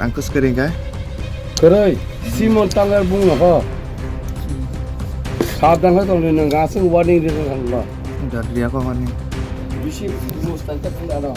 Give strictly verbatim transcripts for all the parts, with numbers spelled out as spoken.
Ang kos kering kai. Kwrwi, Simon Tangar bung no ho. Sabdan ho tong nang asung warning ri nang lo. Dot dia ko warning. Bisi mustan tak pun ada.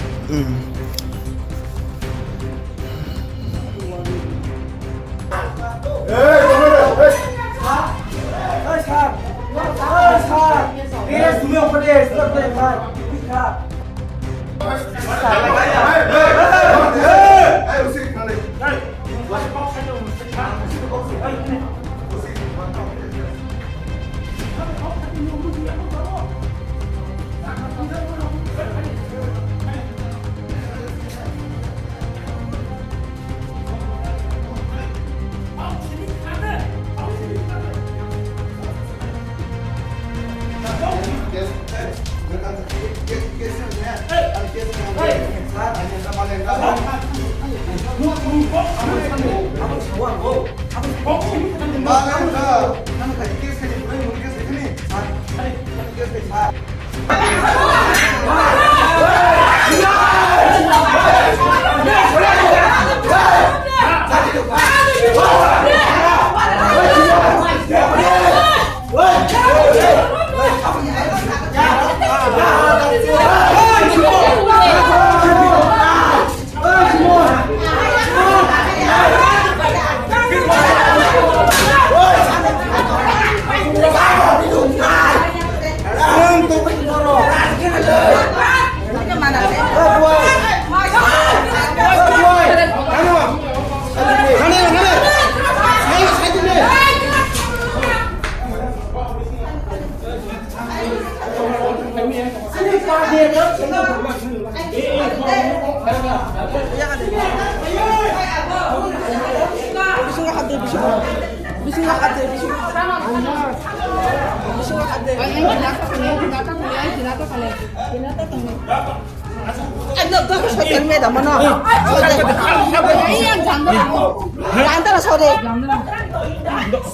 Antara sore.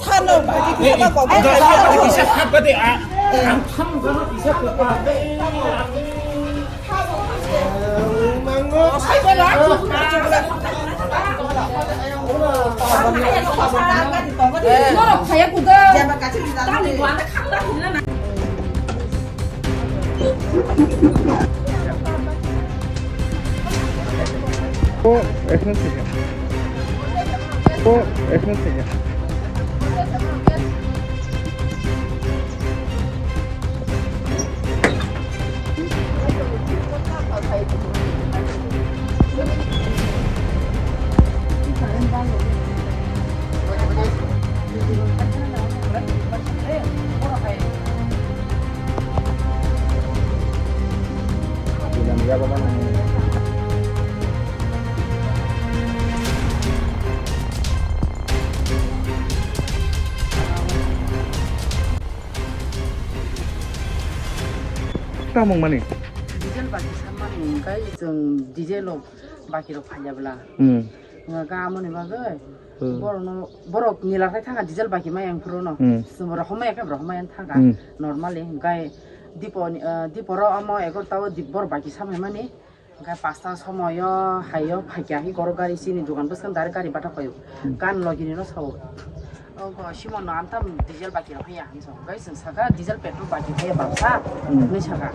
Sano bagi kita kok. Isa khat bade a. Ang tham gano isa khat. O, ekno sika. O, ekno sika. Tamung mani. Diesel baki sammani hwnkhe chwng diesel rok baki rok phailya bwla. Hmm. Hwnkhe amoni bagwi Hmm. borokno, borok nila khai thangkha diesel baki maya wngphuru no. Hmm. Chwng borok homaya khe borok homaya thangkha. Hmm. Normally hwnkhe dipo ni, ah, dipo ro omo egarota o di-, borok baki samai mani. Hwnkhe pasta somoyo hayo phaikya hi goro gari chini dogan bwskang direct gari bathak paio. Hmm. Gan logini no sao. Ogo Simon no antam diesel baki rok haya hinwi sao. Hwnkhe chwng saka diesel petrol baki haya bangsa Hmm. hinwi saka.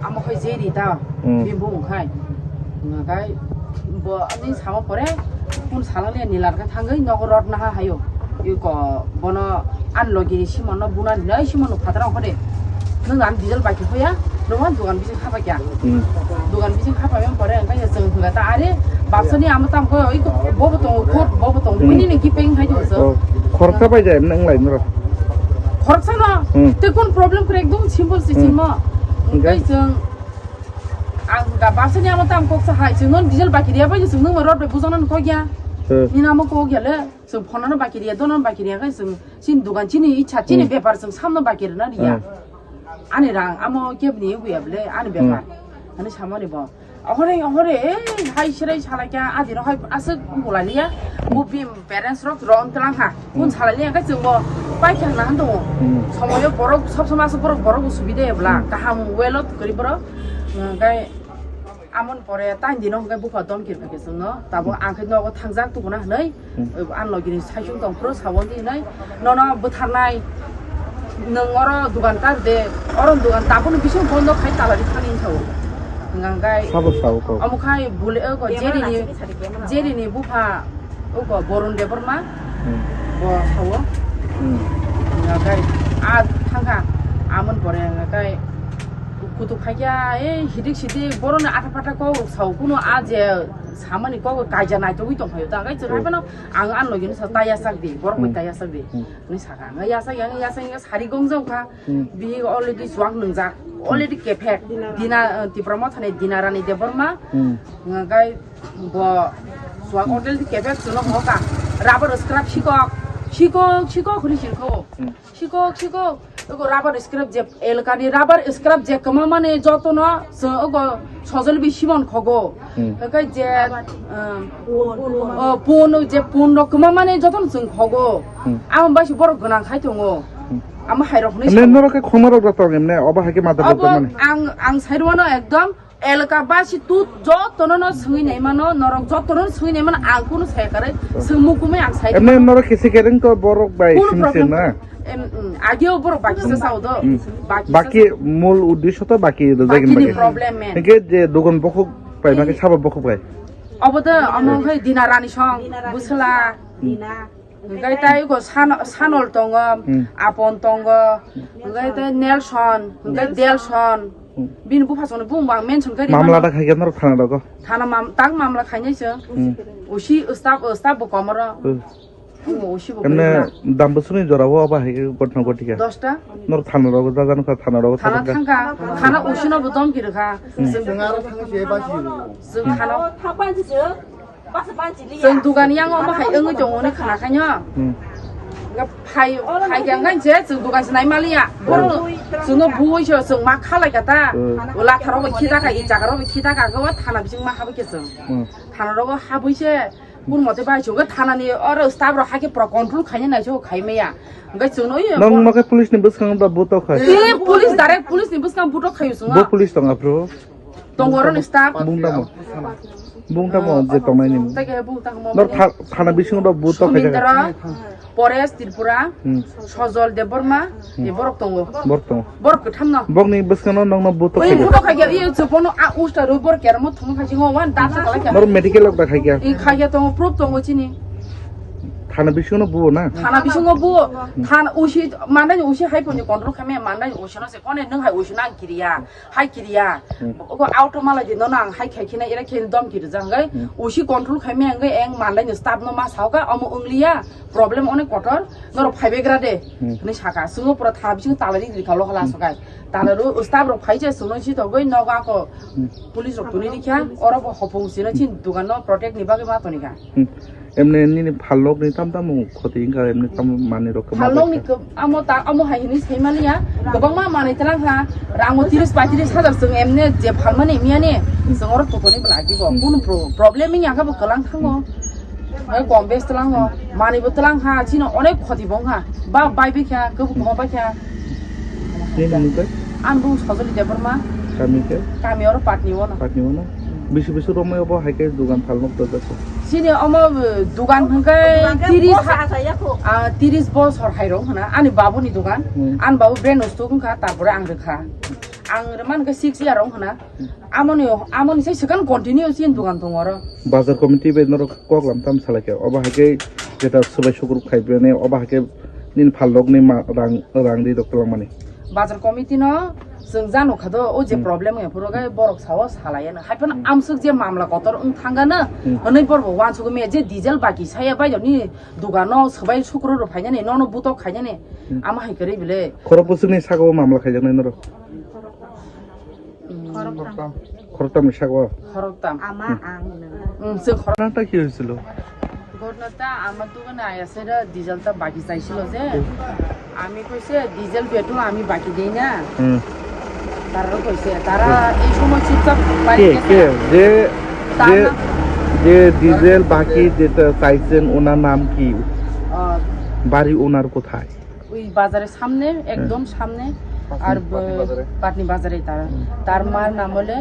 Amo khai je ri ta Hmm. bini bumung khai. Hwnkhe bo ani samo pore kun salangni nila khe thangwi nogo rot naha hayo. Iko bono ani logi Simon no buna hinwi Simon no phataro ongkha de. Nwng ani diesel baki hoya, nwng ani dogan bising khapa kya. Hmm. Dogan bising khapa yang pore engkha ya chwng hwla ta are, bapsani amo tam ko iko bobo tongo khot, bobo tongo, Hmm. bini ni gipeng hai do so. Oh, khoroksa pai jai nwng lai noro. Khoroksa no, Hmm. te kun problem kre ekdom simple si Hmm. simo. Hwnkhe? Engkha chwng ang ga bapsani amo tam kok sa hai, chwng non diesel baki riya pai chwng nwng rot bai bujang nan kok ya. Hmm. Ni namo kok ya le. Chwng phone no baki riya, dono baki riya khe chwng chini dogan, chini ichha, chini Hmm. bepar chwng samno baki rwna riya. Hmm. Ani rang amo kebni huya bwle ani bepar. Hmm. Ani samani bo. Ohore, ohore, eh, hai sirai salai kha, adi no hai aswk bulai liya. Bo bim parents rok ron tlang ha. Kun Hmm. salai liya khe chwng bo pai kha na han tongo. Hmm. Somoyo borok, sob somoi aswk borok, borok bo subida ya bwla. Hmm. Kaham well o kwrwi borok. Hmm, gai Amoni pore tang dino hwnkhe bupha domkir khe chwngno, tabuk ang khe nogo thangjak tubuna hwnwi, hmm, ang logini saichung tong phuru sabo hinwi nono bwtharnai, nwng oro dugan kar de, oro dugan tabukni bising bondo khai tala ri thani sao. Hwnka hwnkhe sabo sao kok. Omo khai bule ko jerini, jerini bupha Uko Borun Debbarma, hmm, bo sao. Hmm. Ngakai a thangkha, amon pore ngakai kutuk khaikya, ei hidik sidik boroni ata pata kok sao, kuno a je samani kok kaija naitogwi tongphaio ta, ngakai chwng, hmm, haibano ang an logino sa taya sak di, borok bai, hmm, taya sak di. Hmm. Ni saka, nga yasa yang yasa yang sari gong jao kha. Hmm. Bi already suak nungjak, already kefek. Dina, eh, Tipra Mothani Dina Rani Debbarma. Hmm. Ngakai bo suak hotel di kebek suno hoka. Rubber scrap sikok. Sikok, sikok huni sikok. Hmm. Sikok, sikok. Ego rubber scrap je elkani rubber scrap je kama mane jotono se ego sojol bi simon khogo. Hmm. Kai je, um, oh, pun je pun rok kama mane jotono sing khogo. Hmm. Amo bai si borok gwnang khai tongo. Hmm. Amo hai rok hwnwi. Emne norok khe khongma rok rok tong emne obo hai khe mata rok mane. Ang, ang sai rwano ekdom Elaka basi tut jotono no swngwi naimano, norok jotono no swngwi naimano, ang kunu sai kwrwi, oh, swngmung kumui ang sai. Emne norok kisi kereng to borok bai kunu simse problem na. Em, mm, ageo borok baki sa sao do. Mm. Baki sa baki sa. Mul uddesho to baki do jagin baki ni baki. Problem men. Hingke je dogon bokhok pai ma ke sabo bokhok pai. Obo do omo khai Dina Rani song, Dina Rani busla. Song, Dina. Hingke tai go San-, Sanol tongo, hmm, Apon tongo, hingke tai Nelson, hingke Delson. Hmm. Bini bupha songni bumung bo ang mention kari mano. Mamla da khaikhe norok thana rogo? Thana mam-, tang mamla khainai se. Hmm. Usi staff, staff bo komoro. Hmm. Usi bo emne komoro. Dambusuni jorao aba hai ghotna ghotika. Dosta. Norok thana rogo, da jano kha thana rogo, thana thangka. Thangka, thana usino bo domki rwkha. Hmm. Chwng aro thangse basi. Chwng thana. Chwng dugan yang omo hai wngwi tongo hwnwi khna khaino. Hmm. Phai, phai khe wngkha se chwng dugan se nai maliya. Boro chwngno buwi se chwng ma khalai kha ta. Hmm. O latharo bai khita kha, i jaga ro bai khita kha, khe o thana bising ma habwi khe chwng. Hmm. Thana rogo habwi se kun mote bai chwng khe thana ni oro staff rok hai khe pura control khaina nai se khai maya. Hwnkhe chwngno, "Oye, nang bo-, ma khe police ni bwskango da butok khai?" Eh, police direct police ni bwskango butok khaio chwngno. Bo police tong aphuru? Tongo oro ni staff. Bung tamo? Bung tamo je tongnai ni? Tei khe bung tamo nor mani? Tha-, thana bisingo da butok khai Sumindra, jaga. Paresh Tripura, hmm, Sojol Debbarma, hmm, e borok tongo. Borok tongo. Borok kwtham no. Bokni bwskango nongno butok khai jaga. Butok khai jaga, iyo chwng bono a usta rwi borok kermo thwngwi khai jaga, wan dapsa kalai kha. Nor medical rok da khai kha? I khai kha tongo, proof tongo chini. Thana bisingo buo na? Thana bisingo buo. Thana usi, mandai usi hai phone control khaimaya, mandai usi no se kone nwng hai usi nang kiriya, hai kiriya. Hmm. Oko auto malai di no nang hai khai khina ira khe dom kiri jang gai. Hmm. Usi control khaimaya ngai eng mandai ni staff no ma sao ka omo wngliya. Problem onek kotor, norok phaibegra de. Hmm. Hwnwi saka, chwngno pura thana bisingo tala ri ri kha lokhala sokai. Tala ro staff rok phai je chwngno si togoi nogo ako. Hmm. Police rok tuni ri kha, oro bo hopung sino chin dugan no protect ni bagwi ma toni kha. Hmm. Emne nini phalok ni tam tam khoti wngkha, emne tam manwi rok kwma phalok ni kha. Amo ta, amo hai hini sai maliya, kwbangma manwi tlang kha, rang bo tiris paitris hajar chwng emne je phalmani miya ni, chwng oro totoni bwla agi bo, hmm, kunu pro-, problem wngya khe bo kwlang thango. Hmm. Oi kom bes tlang o, manwi bo tlang kha, chini onek khoti bo wngkha, ba bai bi kha, kwbwi kwma bai kha. Nini mung khe? Ang bung Sojoli Debbarma. Kami khe? Kami oro Patni o no. Patni o no? Bisi bisi romoi obo hai khe dugan phalno dojak kho? Chini omo, eh, dugan hwnkhe tiris ha-, ah, tiris bosor hai rok hwna. Ani babu ni dugan. Hmm. Ani babu brand ustuk wngkha, tarpore ang rwkha. Ang rwman khe six year rok hwna. Amoni, amoni sai swkang continue chini dugan tongo oro. Bazar committee bai norok kok lam tam salai khe, obo hai khe jeta swbai sukruk khai bini, obo hai khe nini phalrok ni ma-, rang, rang ri rok twlang mani. Bazar committee no chwng jano kha do, o je, hmm, problem ya phuru khe borok sao salai ya no. Hai phano, hmm, amsuk je mamla kotor wng thang gana, hmm, hwnwi borok bo uansuk me je diesel baki saya bai ni dugan no swbai sukruk rok phai nani, nono butok khai nani, hmm, ama hai kwrwi bile. Khorok bwswk ni saka o mamla khaijaknai norok? Khoroktham. Khoroktham ni saka o? Khoroktham. Ama, hmm, ang, nwng. Hmm, se khorok- ঘটনাটা কি হয়েছিল? ঘটনাটা আমার দোকানে আয়া সেটা ডিজেলটা বাকি চাইছিল যে, আমি কইছে, "ডিজেল পেট্রোল আমি বাকি দেই না।" হুম। তারাও কইছে, তারা, হুম, এই সময় চুপচাপ বাড়ি কে, গেছে। কে? যে, তার যে, নাম যে ডিজেল বাকি যেটা চাইছেন, ওনার নাম কি? আহ, বাড়ি ওনার কোথায়? ওই বাজারের সামনে, হ্যাঁ। একদম সামনে। আর পাটনি ব-, বাজারে? পাটনি বাজারে তারা। হুম। তার মার নাম হলে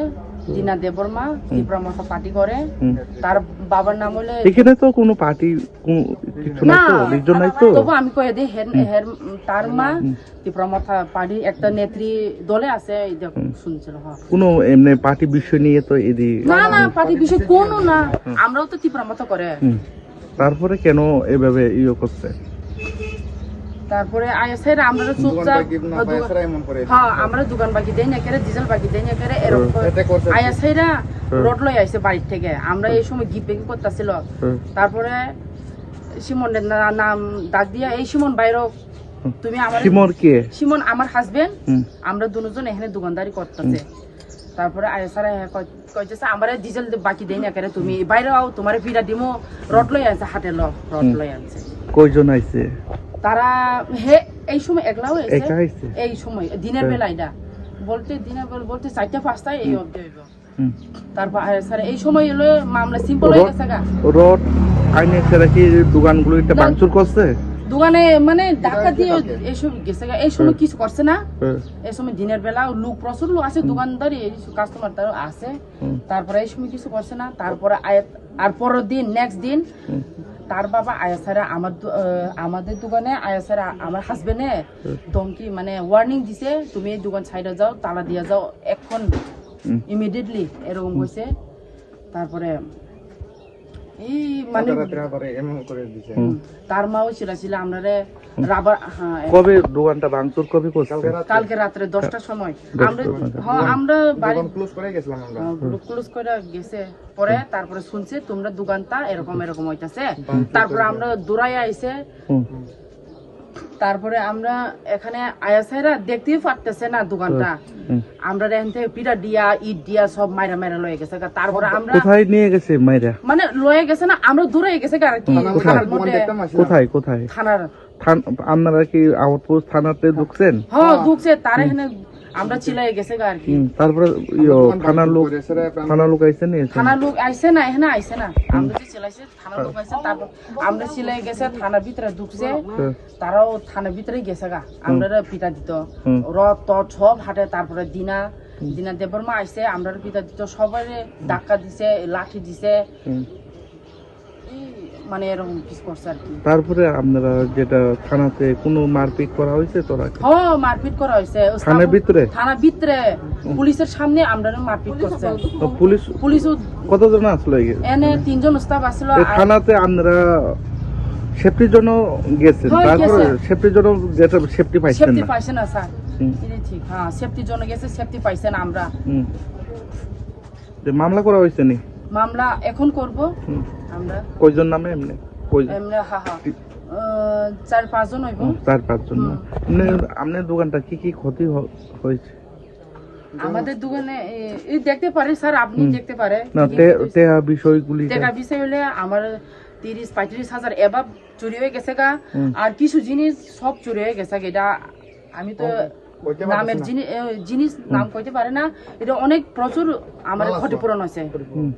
দিনা দেববর্মা, হুম। ত্রিপুরা মথা পার্টি করে। হুম। তার বাবার নাম হলে এখানে তো কোনো পার্টি, কোনো কিছু নাই তো, না, লিজন নাই তো? তবু আমি কয়ে দিই, হের, হুম। হের, তার মা হুম। ত্রিপুরা মথা পার্টি একটা নেত্রী দলে আছে, এই দেখ, হুম। শুনছিল, হ্যাঁ। কোনো এমনি পার্টি বিষয় নিয়ে তো এদি না, না, পার্টি বিষয় কোনো না। হুম। আমরাও তো ত্রিপুরা মথা করে। হুম। তারপরে কেন এভাবে ইয়ে করছে? তারপরে আইএসআই রা আমরা দোকান চুপচাপ বাকি না দোকান পায়, এছাড়া এমন করে হ্যাঁ, আমরা দোকান বাকি দেই না করে, ডিজেল বাকি দেই না করে, এরকম হুম। করে attack করছে। আইএসআই রা হুম। রড লই আইছে বাড়ির থেকে। আমরা হুম। এই সময় গিফট প্যাকিং করতেছিল। হুম। তারপরে সিমন না-, নাম ডাক দিয়া, "এই সিমন বাইরো, হুম। তুমি আমার" সিমন কে? সিমন আমার হাজবেন্ড। হুম। আমরা দুজন এখানে দোকানদারি করতেছে। হুম। তারপরে আইএসআই রা কয়, কইতেছে, "আমারে ডিজেল দে-, বাকি দেই না কেন তুমি? বাইরে আও, তোমারে ফিরা দিমু।" রড লই আনছে, হাতে ল, রড হুম। লই আনছে। কয়জন আইছে? তারা, হে, এই সময় একলাও আইছে। একা আইছে? এই সময়, দিনের হ্যাঁ। বেলা এটা। বলতে, দিনের বেলা বলতে চারটা পাঁচটায় এই হুম। অবধি হইব। হুম। তারপর, আরে, স্যার, এই সময় হলো মামলা সিম্পল হয়ে রড, গেছে গা। রড আইনে সেটা কি দোকানগুলো একটা দোকান ভাঙচুর করছে? দোকানে, মানে, ধাক্কা দিয়ে কালকে। এইসব গেছে গা। এই সময় হুম। কিছু করছে না। হুম। এই সময় দিনের বেলা লোক প্রচুর লোক আছে, হুম। দোকানদারি, এই কাস্টমার তারও আছে। হুম। তারপরে এই সময় কিছু করছে না, তারপরে আয়-, আর পরের দিন, নেক্সট দিন, হুম। তার বাবা আয়া স্যারে আমার দো-, আহ, আমাদের দোকানে আয়া স্যারে আ-, আমার হাজবেন্ডে হুম। ধমকি, মানে, ওয়ার্নিং দিছে, "তুমি এই দোকান সাইডে যাও, তালা দিয়ে যাও, এখন হুম। ইমিডিয়েটলি," এরকম হুম। কইছে। তারপরে এই, মানে, রাতে রাতে আবার এমন করে দিছে। হুম। তার মাও ছিল, ছিল, আমরা রে হুম। রাবার, হ্যাঁ, এ- কবে দোকানটা ভাঙচুর কবে করছে? কালকে রাতে। কালকে রাত্রে দশটার সময়। দশটার আমরা, সময়। হ্যাঁ, দোকান, আমরা বাড়ি দোকান ক্লোজ করে গেছিলাম আমরা। হ্যাঁ, হুম। ক্লোজ করে গেছে। পরে হুম। তারপরে শুনছে তোমরা দোকানটা এরকম এরকম হইতাছে। হুম। তারপরে আমরা দৌড়াই আইছে। হুম। তারপরে আমরা এখানে আয়া স্যারা দেখতেই পারতেছে না দোকানটা। হুম। আমরা এখান থেকে পিঠা দিয়া, ইট দিয়া সব মাইরা মাইরা লয়ে গেছে গা। তারপরে আমরা কোথায় নিয়ে গেছে মাইরা? মানে লয়ে গেছে না, আমরা দৌড়ে গেছে গা আর কি। হুম, কোথায়? থানার মধ্যে। কোথায়, কোথায়? থানার। থান-, আপনারা কি আউটপোস্ট থানাতে ঢুকছেন? হ্যাঁ, হ্যাঁ। ঢুকছে, তার হুম। এখানে আমরা চিলাই গেছে গা আর কি। হুম, তারপরে ইয়ো, আমরা দোকান থানার ভাঙচুর লোক, করে, স্যার, আমরা থানার লোক আইছে নি এখানে? থানার লোক আইছে না, এখানে আইছে না। হুম। আমরা যে চিলাইছে, থানার লোক আইছে, তারপর আমরা চিলাই গেছে, থানার ভিতরে ঢুকছে, হুম। তারাও থানার ভিতরে গেছে গা। হুম। আমরা পিঠা দিত, হুম। রথ টথ সব হাতে, তারপরে দিনা, হুম। দিনা দেববর্মা আইছে, আমরা পিঠা দিত, সবাই হুম। ধাক্কা দিছে, লাঠি দিছে। হুম। এই মানে এরকম কিছু করছে আর কি। তারপরে আপনারা যেটা থানাতে কোনো মারপিট করা হয়েছে তো নাকি? হ্যাঁ, মারপিট করা হয়েছে। থানার ভিতরে? থানার ভিতরে হুম। পুলিশের সামনে আমরা মারপিট করছে। তো পুলিশ পুলিশও কতজন আসলো এই এনে তিনজন উস্তাদ আসলো। এই আর থানাতে আপনারা সেফটির জন্য গেছেন, হ্যাঁ, তারপরে গেছে। সেফটির জন্য যেটা সেফটি পাইছেন সেফটি না? পাইছে না, স্যার। হুম। এটা ঠিক, হ্যাঁ, সেফটির জন্য গেছে, সেফটি পাইছে না আমরা। হুম। যে মামলা করা হয়েছে নি? মামলা এখন করব হুম। আমরা। কয়জন নামে এমনি? কয়জন? এমনি, হ্যাঁ, হ্যাঁ। কি- আহ, চার পাঁচজন হইব। ও, চার পাঁচজন না। হুম। এমনি আপনার দোকানটা কি কি ক্ষতি হ-, হয়েছে? আমাদের দোকানে, এ, এই দেখতে পারে স্যার, আপনি হুম। দেখতে পারে। না, কি কি তে-, হয়েছে? টেকা বিষয়গুলি টেকা বিষয় হলে আমার তিরিশ পঁয়ত্রিশ হাজার এভাব চুরি হয়ে গেছে গা। হুম। আর কিছু জিনিস সব চুরি হয়ে গেছে গা। এটা আমি তো ও, কইতে নামের পারতেছি না। জিনি-, এ, জিনিস হুম। নাম কইতে পারে না। এটা অনেক প্রচুর আমার মাল আছে। ক্ষতিপূরণ হয়েছে। হুম।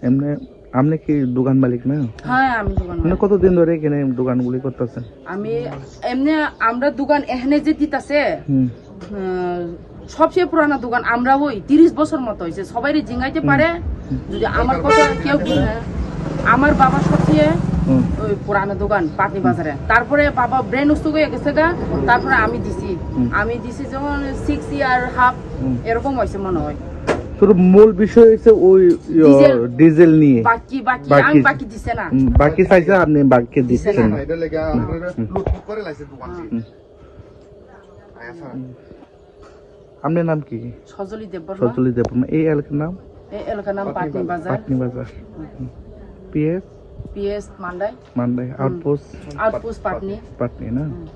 এমনি আপনি কি দোকান মালিক না? হ্যাঁ, আমি দোকান মানে মালিক। কতদিন ধরে এখানে দোকানগুলি করতেছেন? আমি এমনি আমরা দোকান এখানে যে দিতাছে, হুম। আহ, সবচেয়ে পুরানা দোকান আমরা ওই তিরিশ বছর মতো হয়েছে, সবাই জিঙ্গাইতে হুম। পারে। হুম। যদি আমার কথা কেউ বুঝে, আমার বাবা সবচেয়ে হুম। ওই পুরানা দোকান পাটনি বাজারে। তারপরে বাবা ব্রেন অসুস্থ হয়ে গেছে গা, তারপরে আমি দিছি। হুম। আমি দিছি যখন সিক্স ইয়ার হাফ হুম। এরকম হয়েছে মনে হয়। শুধু মূল বিষয় হচ্ছে ওই, ইয়ো, ডিজেল। ডিজেল নিয়ে। বাকি, বাকি, বাকি। আমি বাকি দিছে না। হুম, বাকি চাইছে, আপনি বাকি দিছে দিচ্ছেন না। না। এটা লেগে আমরা হুম। লুটপাট করে লাইছে দোকান থেকে। হুম। আয়া স্যার। আপনার নাম কি? সজলি দেববর্মা। সজলি দেববর্মা। এই এলাকার নাম? এই এলাকার নাম পাটনি পাটনি বাজার। বাজার। পাটনি বাজার। হুম। পিএস? পিএস মান্ডাই। মান্ডাই। হুম। আউটপোস্ট? আউটপোস্ট পাটনি। পাটনি না? হুম।